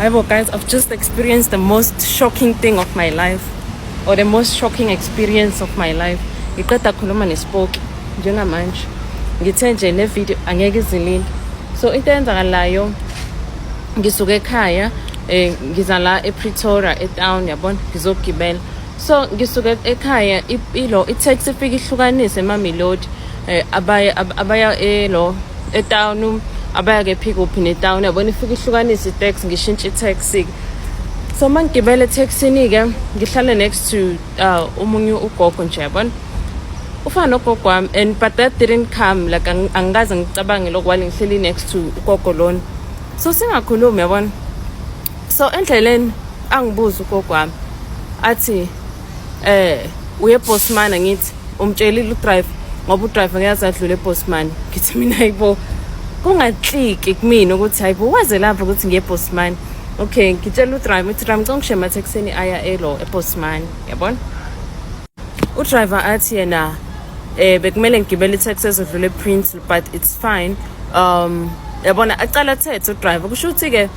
Hayibo guys, I've just experienced the most shocking thing of my life, or the most shocking experience of my life. Ngiqeda khuluma nespoki njengamanje. Ngithe nje le video angeke izilinde. So into eyenzakalayo, ngisuke ekhaya, ngiza la ePretoria etown, yabona, ngizogibela. So ngisuke ekhaya, ilo i-taxi ifike ihlukanise eMamelodi, abaya elo etown, abaya kephi kuphi netown, yabona, ifike ihlukanise i-taxi, ngishintshe i-taxi. So mangigibele etaxini ke, ngihlale next to omunye ugogo nje, yabona, ufana nogogo wami, and but that didn't come like angikaze ngicabange lokho while ngihleli next to ugogo lona. So singakhulumi, yabona. So endleleni angibuza ugogo wami, athi, "Uye eBosman?" Ngithi, "Umtshelile udriver? Ngoba udriver ngiyazi adlule eBosman." Ngithi mina, "Hayibo," kungaclicki kumina ukuthi hayibo, waze lapho ukuthi ngiye eBosman. Okay, ngitshela udriver, ngithi, "Driver, ngicela ngishiye emathekisini aya elo eBosman," yabona. Udriver athi yena bekumele ngigibele itaxi ezodlula ePrince, but it's fine, yabona. Acala athethe udriver, kusho ukuthi ke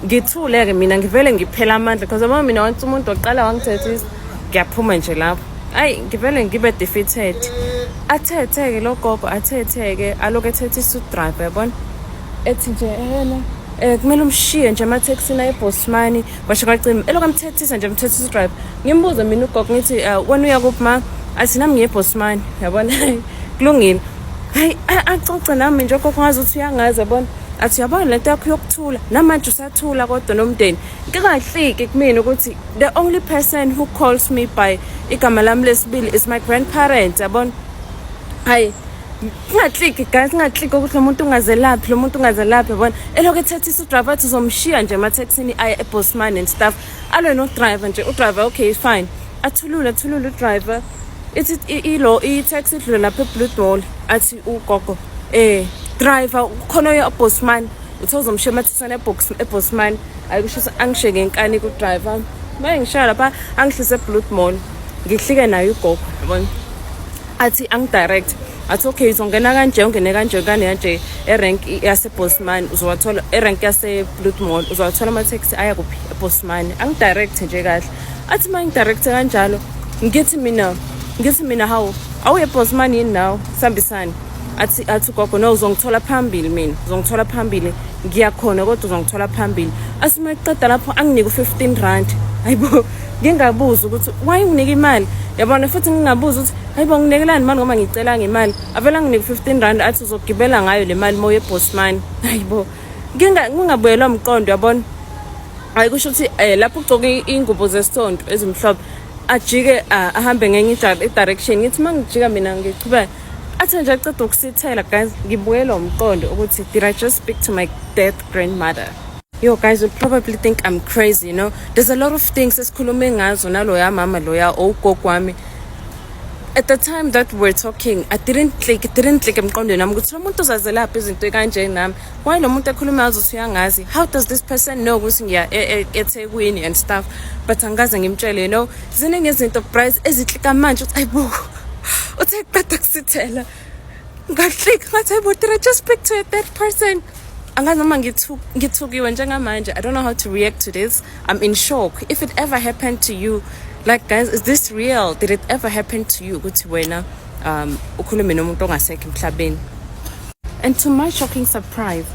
ngithule ke mina, ngivele ngiphela amandla, because yabo mina, once umuntu waqala wangithethisa, ngiyaphuma nje lapho. Ayi, ngivele ngibe defeated. Athethe ke lo gogo, athethe ke, aloku ethethisa udriver, yabona, ethi nje yena kumele umshiye nje emathekisini ayeBosmani, kwasho kwacima. Elokhu amthethisa nje, amthethisa udriver. Ngimbuze mina ugogo, ngithi, "Wena uya kuphi, ma?" Athi, "Nami ngiye eBosmani," yabona. Kulungile, hayi, axoxe nami nje ugogo, ngazi ukuthi uyangazi, yabona. Athi, "Uyabona lento yakho yokuthula, namanje usathula kodwa nomndeni." Ngingaclicki kumina ukuthi the only person who calls me by igama lami lesibili is my grandparents, yabona. Hayi, kungaclicki guys, kungaclicki ukuthi lo muntu ungazelaphi, lo muntu ungazelaphi, yabona. Elokhu ethethisa udriver, athi uzomshiya nje emathekisini aye eBosman and stuff. Alwe nodriver nje udriver. Okay, fine, athulule, athulule udriver. Ithi ilo i-taxi idlule lapha eBloed Mall, athi ugogo, "Driver, khona oya eBosman, uthe uzomshiya emathekisini eBosman." Ayikusho ukuthi angishiye ngenkani ku-driver. Maye ngishaya lapha, angihlise eBloed Mall, ngihlike naye ugogo, yabona. Athi angidirect, athi, "Okay, uzongena kanje, ungene kanje, kane kanje erank yaseBosman, uzowathola erank yase-Bloed Mall, uzowathola amathekisi aya kuphi, eBosman." Angidirect nje kahle. Athi uma ngidirect kanjalo, ngithi mina, "Hawu, awuye eBosman yini nawe? Sihambisane." Athi ugogo, "No, uzongithola phambili mina, uzongithola phambili, ngiyakhona kodwa uzongithola phambili." Athi uma eqeda lapho, anginike u-R15. Hayibo, ngingabuza ukuthi why unginike imali, yabona, futhi ngingabuza ukuthi hayibo, nginikelani imali, ngoba ngicelanga imali. Avela anginike R15, athi, "Uzogibela ngayo le mali moya eBosman." Hayibo, ngingabuyelwa umqondo, yabona. Hayi, kusho ukuthi lapho ugcoka ingubo zesonto ezimhlophe, ajike, ahambe ngenye i-direction. Ngithi uma ngijika mina, ngichubeka, athi nje aceda ukusithela. Guys, ngibuyelwa umqondo ukuthi did I just speak to my dead grandmother? Yo guys will probably think I'm crazy. There's a lot of things esikhulume ngazo naloya mama loya owugogo wami. At the time that we're talking, I didn't click, it didn't click emqondweni wami ukuthi lo muntu uzazelaphi izinto kanje nami. Why lo muntu ekhuluma ngazo ukuthi uyangazi? How does this person know ukuthi ngiya eThekwini and stuff? But angikaze ngimtshele. Ziningi izinto, guys, eziclicka manje ukuthi ayibo, uthe qeda kusithela, ngaclick, ngathi, "Hayibo, did I just speak to a dead person?" Angazi noma ngithukiwe njengamanje. I don't know how to react to this. I'm in shock. If it ever happened to you, like guys, is this real? Did it ever happen to you ukuthi wena ukhulume nomuntu ongasekho emhlabeni? And to my shocking surprise,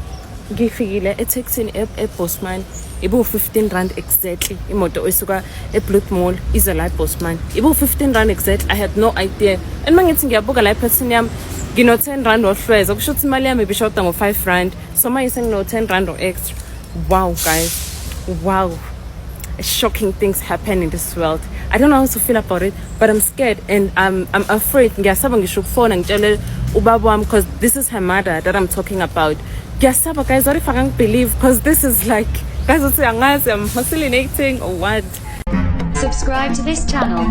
ngifikile ethekisini eBosman, ibu-R15 exactly. Imoto esuka eBloed Mall ize la eBosman ibu-R15 exactly. I had no idea. And uma ngithi ngiyabuka la ephathini yami, ngino-R10 ohlweza, kusho ukuthi imali yami ibishoda ngo-R5. So manje sengino-R10 o-extra. Wow guys, wow, shocking things happen in this world. I don't know how to feel about it, but I'm scared and I'm afraid. Ngiyasaba ngisho ukufona ngitshele ubaba wami, because this is her mother that I'm talking about. Ngiyasaba guys, what if I can't believe? Because this is like, guys, uthi angazi, I'm hallucinating or what? Subscribe to this channel.